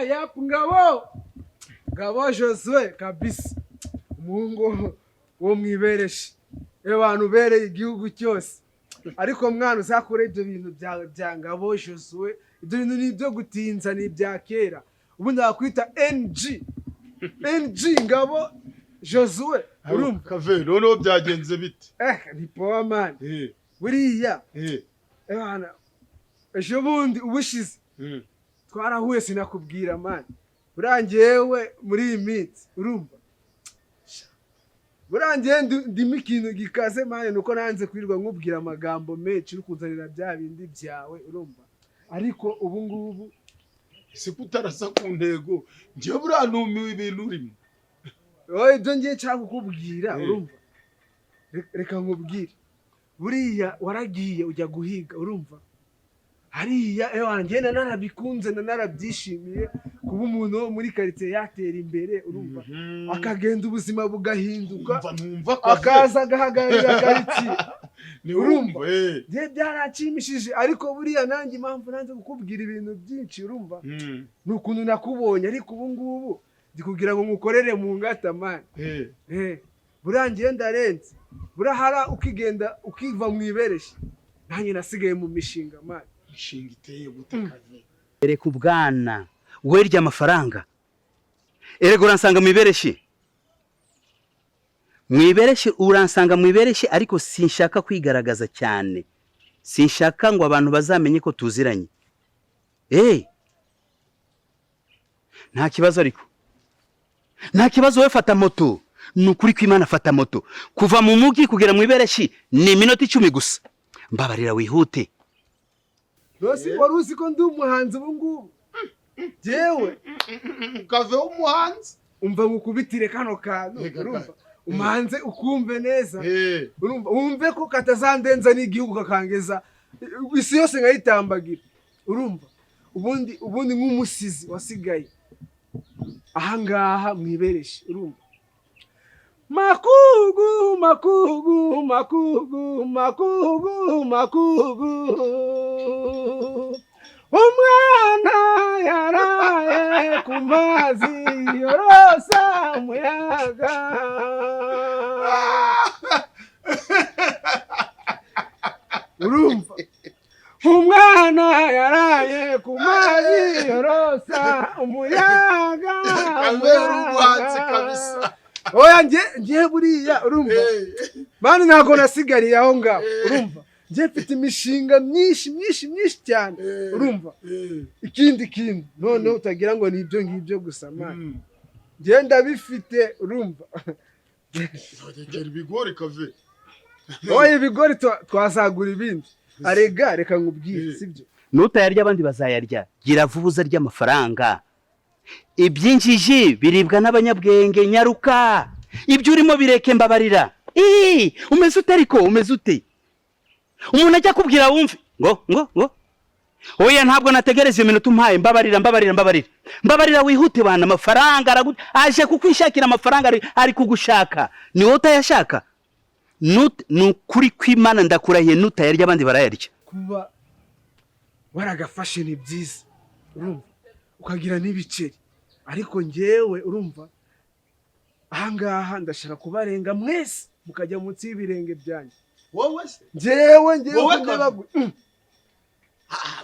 Yap, Ngabo, Ngabo Josue kabisa, umuhungu wo mwibereshi, abantu ubereye igihugu cyose. Ariko mwana, uzakore ibyo bintu byawe bya Ngabo Josue, ibyo bintu ni ibyo gutinza, ni ibya kera. Ubundi wakwita NG, NG Ngabo Josue, urumva? Kave, noneho byagenze bite? Eh, ni poa man. Buriya ebana, ejo bundi ubushize twarahuye sinakubwira man. Buriya njyewe muri iyi minsi, urumva, buriya njyewe ndimo ikintu gikaze man, nuko nanze kwirirwa nkubwira amagambo menshi uri kunzanira bya bindi byawe, urumva? Ariko ubu ngubu Ese ko utarasa ku ntego? Njyewe buriya numiwe ibintu urimo. Wowe, ibyo ngiye nshaka kukubwira, urumva, reka nkubwire. Buriya waragiye ujya guhiga, urumva, hariya ewa njye narabikunze, narabyishimiye kuba umuntu wo muri karitsiye yatera imbere, urumva, akagenda ubuzima bugahinduka, Numva numva Kave. akaza agahagararira karitsiye. Ni Urumva? Urumva, eh. Njye byaranshimishije, ariko buriya nanjye impamvu nanze kukubwira ibintu byinshi, urumva, ni ukuntu nakubonye. Ariko ubu ngubu ndi kugira ngo nkukorere mu ngata man. Eh, buriya ngiye ndarenze. Burahara ukigenda ukiva mu ibereshi, nanjye nasigaye mu mishinga man. Inshinga iteye gute, Kave? Reka ubwana, werya amafaranga. Erega uransanga mu ibereshi, mu ibereshi, uransanga mu ibereshi, ariko sinshaka kwigaragaza cyane, sinshaka ngo abantu bazamenye ko tuziranye. Eh, nta kibazo, ariko nta kibazo. Wowe fata moto, ni ukuri kw'Imana, fata moto. Kuva mu mujyi kugera mu ibereshi ni iminota 10 gusa. Mbabarira wihute. Rwose wari uzi ko ndi umuhanzi ubu ngubu jewe? Kave w'umuhanzi? Umva nkukubitire kano kantu. Reka. Urumva, umanze ukumve neza. Urumva, wumve ko katazandenza n'igihugu, kakangeza isi yose nkayitambagira. Urumva, ubundi nk'umusizi wasigaye ahangaha mwibereshe, urumva: makugu makugu makugu makugu makugu, umwana yaraye ku mazi yorosa umuyaga. Urumva, umwana yaraye ku mazi yorosa umuyaga. Kave, uri umuhanzi kabisa. Oya, nge buriya, urumva, man, ntabwo nasigariye aho ngaho. Urumva, nge mfite imishinga myinshi myinshi myinshi cyane. Urumva, ikindi kintu noneho utagira ngo ni ibyo ngibyo gusa man, nge ndabifite, urumva. Rekera ibigori, Kave. Oya, ibigori twazagura ibindi. Arega reka nkubwire, sibyo? Nutayarya abandi bazayarya. Gira vuba uza ry'amafaranga. Iby'injiji biribwa n'abanyabwenge. Nyaruka, ibyo urimo bireke, mbabarira. Ii, umeze ute? Ariko umeze ute? Umuntu ajya akubwira wumve ngo oya, ntabwo nategereza iyo minota umpaye. Mbabarira, mbabarira, mbabarira, mbabarira, wihute bana. Amafaranga aje kukwishakira. Amafaranga ari kugushaka, ni wowe utayashaka. Ni ukuri kw'Imana, ndakurahiye, nutayarya abandi barayarya. Kuba waragafashe ni byiza, urumva, ukagira n'ibiceri, ariko ngewe, urumva, ahangaha ndashaka kubarenga mwese, mukajya munsi y'ibirenge byanjye. Wowe se? Ngewe Wowe kundeba. Ah,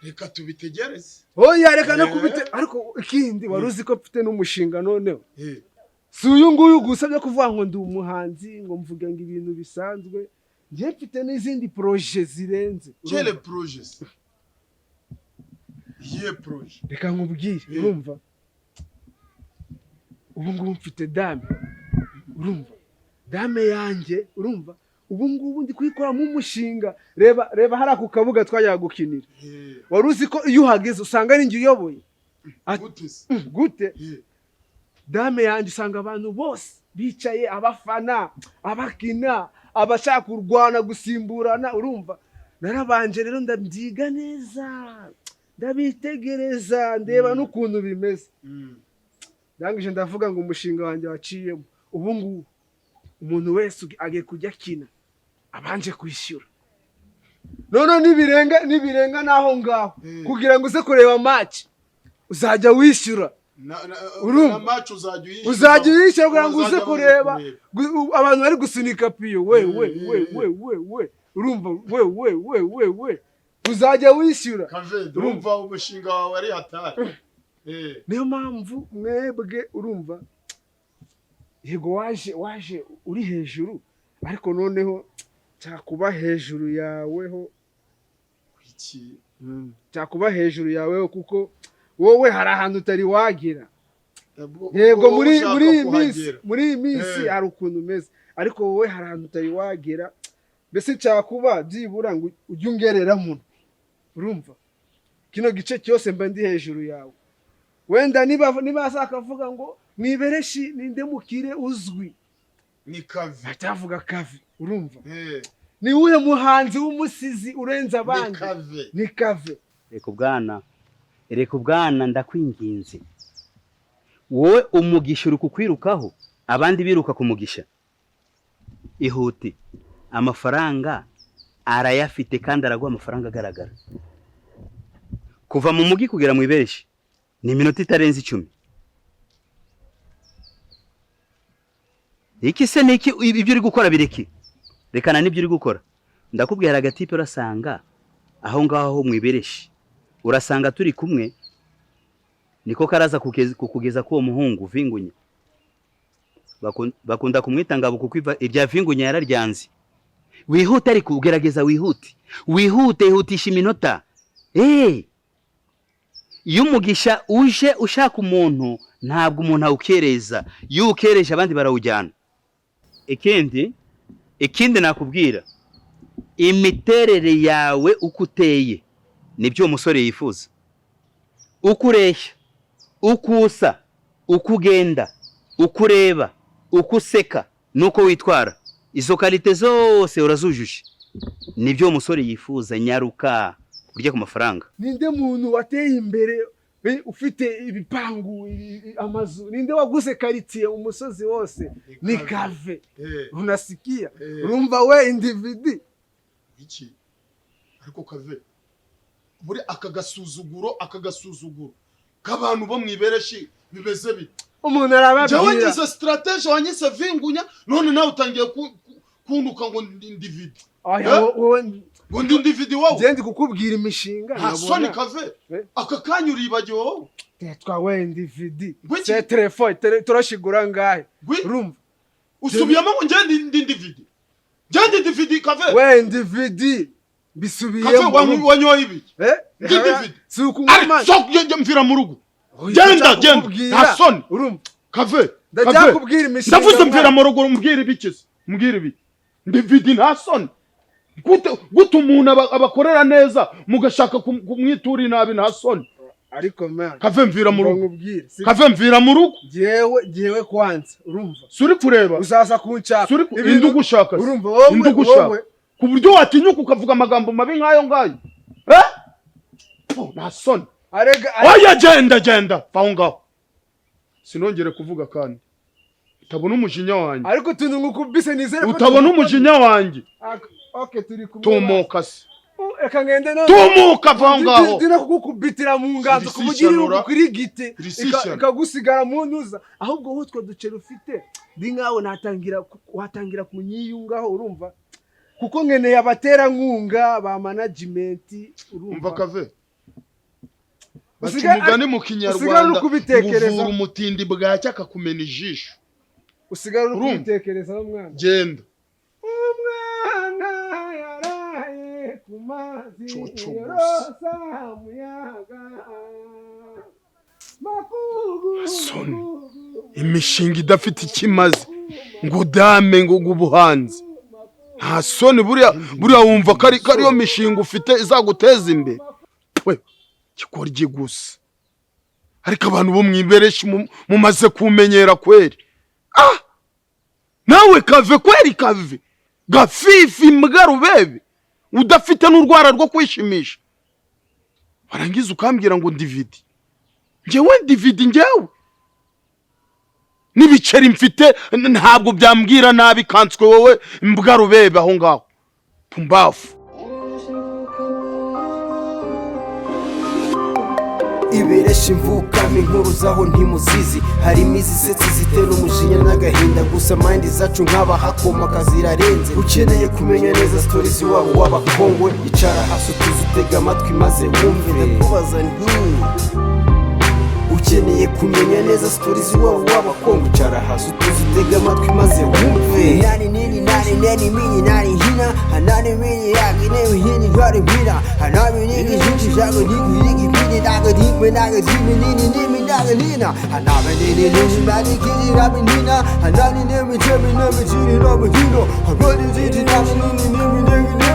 reka tubitegereze. Oya, reka no kubite. Ariko ikindi, wari uzi ko mfite n'umushinga noneho? Si uyu nguyu gusa byo kuvuga ngo ndi umuhanzi, ngo mvuge ngo ibintu bisanzwe. Njye mfite n'izindi projets zirenze. Quelle Urumva? projet se? Iyihe projet? Reka nkubwire. Urumva, ubu ngubu mfite dame, urumva, dame yanjye, urumva, ubu ngubu ndi kuyikoramo umushinga. Reba, reba hariya ku kabuga twajyaga gukinira. Wari uzi ko iyo uhageze usanga ari njye uyoboye? Gute se? Gute? Dame yanjye usanga abantu bose bicaye, abafana, abakina, abashaka kurwana, gusimburana. Urumva, narabanje rero ndabyiga neza, ndabitegereza, ndeba n'ukuntu bimeze. Ndangije ndavuga ngo umushinga wanjye waciyemo. Ubu ngubu umuntu wese agiye kujya akina abanje kwishyura. Noneho nibirenga, nibirenga n'aho ngaho, kugira ngo uze kureba match. Uzajya wishyura. Urumva? Na match uzajya uyishyura. Uzajya uyishyura kugira ngo uze Uzajya kureba abantu bari gusunika piyo, we we we we we we, urumva, we we we we we, uzajya wishyura. Kave, urumva umushinga wawe ari hatari. Niyo mpamvu mwebwe, urumva, yego waje uri hejuru, ariko noneho cyakuba hejuru yaweho. Iki? Cyakuba hejuru yaweho, kuko wowe hari ahantu utari wagira. Yego, Ubwo muri ushaka muri iyi minsi kuhagera. muri iyi minsi hari ukuntu umeze, ariko wowe hari ahantu utari wagera. Mbese cyakuba byibura ngo ujye ungerera muno, urumva, kino gice cyose mba ndi hejuru yawe. Wenda niba akavuga ngo mwibereshi ninde mukire uzwi, Ni Kave. bahita Kave, urumva. Ni uwuhe muhanzi w'umusizi urenze Ni abandi? Kave. Ni Kave. Reka ubwana, reka ubwana, ndakwinginze. Wowe umugisha uri kukwirukaho, abandi biruka ku mugisha. Ihute, amafaranga arayafite kandi araguha amafaranga agaragara. Kuva mu mugi kugera mu ibereshi ni iminota itarenze 10. Iki se ni iki? Ibyo uri gukora bireke, rekana n'ibyo uri gukora. Ndakubwira, agatipe urasanga aho ngaho mu ibereshi, urasanga turi kumwe, niko karaza kukugeza k'uwo muhungu Vingunya. Bakunda kumwita Ngabo kuko irya Vingunya yararyanze. Wihute ariko, ugerageza wihute, wihute, ihutisha iminota. Iyo umugisha uje ushaka umuntu, ntabwo umuntu awukereza. Iyo uwukereje abandi barawujyana. Ikindi nakubwira, imiterere yawe uko uteye nibyo uwo musore yifuza. Uko ureshya, uko usa, uko ugenda, uko ureba, uko useka n'uko witwara, izo qualité zose urazujuje, nibyo uwo musore yifuza. Nyaruka urye ku mafaranga. Ninde muntu wateye imbere, ufite ibipangu, amazu? Ninde waguze karitsiye, umusozi wose? Ni Kave. Unasikia? Urumva we individi. Iki? Ariko Kave, buri aka gasuzuguro k'abantu bo mu ibereshi bimeze bite? Umuntu Njyewe arababwira. ngize strategy, wanyise Vingunya, none nawe utangiye kuntuka ngo ndi individi. Oya, wowe Ngo ndi individi wowe. njye ndi kukubwira imishinga Nta soni. nkabona. Kave, Eh? aka kanya uribagiwe wowe. Tetwa we individi. Ngwiki? Se telefone turashigura ngahe? Urumva? Usubiyemo ngo njye ndi individi, njye ndi individi, Kave. We individi. Kave, Mbisubiyemo, urumva? Wanyoye ibiki? Eh? Ndi individi. Si ukunywa Ari amazi. so mvira mu rugo. Oya, Genda, genda. ndacyakubwira. Nta soni. Urumva? Kave, Kave, Ndacyakubwira imishinga. ndavuze mvira mwana. mu rugo. Mbwira ibiki se? Mbwira ibiki? Ndividi, nta soni. Gute umuntu abakorera neza mugashaka kumwitura inabi? Nta soni. Ariko man, Kave, mvira mu umva rugo. nkubwire, si- Kave, mvira mu rugo. Jyewe kwanza, urumva, Si uri kureba? uzaza kunshaka. Si uri indi ugushaka se? Urumva wowe, Indi ugushaka? wowe Ku buryo watinyuka ukavuga amagambo mabi nk'ayo ngayo, eh? Pfu, nta soni. Arega Oya, genda, genda, va aho ngaho, sinongere kuvuga kandi utabona umujinya wanjye. Ariko utuntu nkukubise, nizere ko Utabona umujinya wanjye. Ah, okay, turi kumwe. Tumuka se. Reka ngende none. Tumuka, va aho ngaho. Ndi no kugukubitira mu nganzo ku buryo iri Irisishanura. bukurigite Irisishanura. ikagusigara mu ntuza. Ahubwo wowe utwo duceri ufite, ndi nkawe natangira watangira kunyiyungaho, urumva, kuko nkeneye abaterankunga ba management, urumva. Umva Kave, baca umugani mu Usigare Kinyarwanda uri kubitekereza. ngo uvura umutindi bwacya akakumena ijisho. Usigare uri Urumva? kubitekerezaho, mwana. Genda. Umwana yaraye ku mazi, Cucu gusa. yorosa muyaga makugu. Soni. Imishinga idafite icyo imaze, ngo dame, ngo ubuhanzi, nta soni. Buriya wumva ko ariyo mishinga ufite izaguteza imbere, we kikorye gusa? Ariko abantu bo mwibereshi mumaze kumenyera kweri. Ah, nawe Kave kweri, Kave gafifi, mbwa rubebe udafite n'urwara rwo kwishimisha, warangiza ukambwira ngo ndividi. Njyewe ndividi? Njyewe n'ibiceri mfite ntabwo byambwira nabi, kanswe wowe mbwa rubebe aho ngaho, pumbafu. Iberesha imvukamo inkuru zaho ntimuzizi. Harimo izisetsi zitera umujinya n'agahinda, gusa mind zacu nk'abahakoma zirarenze. Ukeneye kumenya neza stories wabo w'abakongwe, icara hasi utuze, utega amatwi maze wumve. Ndakubaza nti: ukeneye kumenya neza stories wabo w'abakongwe, icara hasi utuze, utega amatwi maze wumve. Nani nini nani nani mini nani hina hanani mini yagi ne hini gari hina hanani nini hinji jago nigi nigi mini naga dimi naga dimi nini nimi naga nina hanami nini nini mani kini rami nina hanani nimi jemi nimi jini rami hino hanani nini nani nini nimi nigi.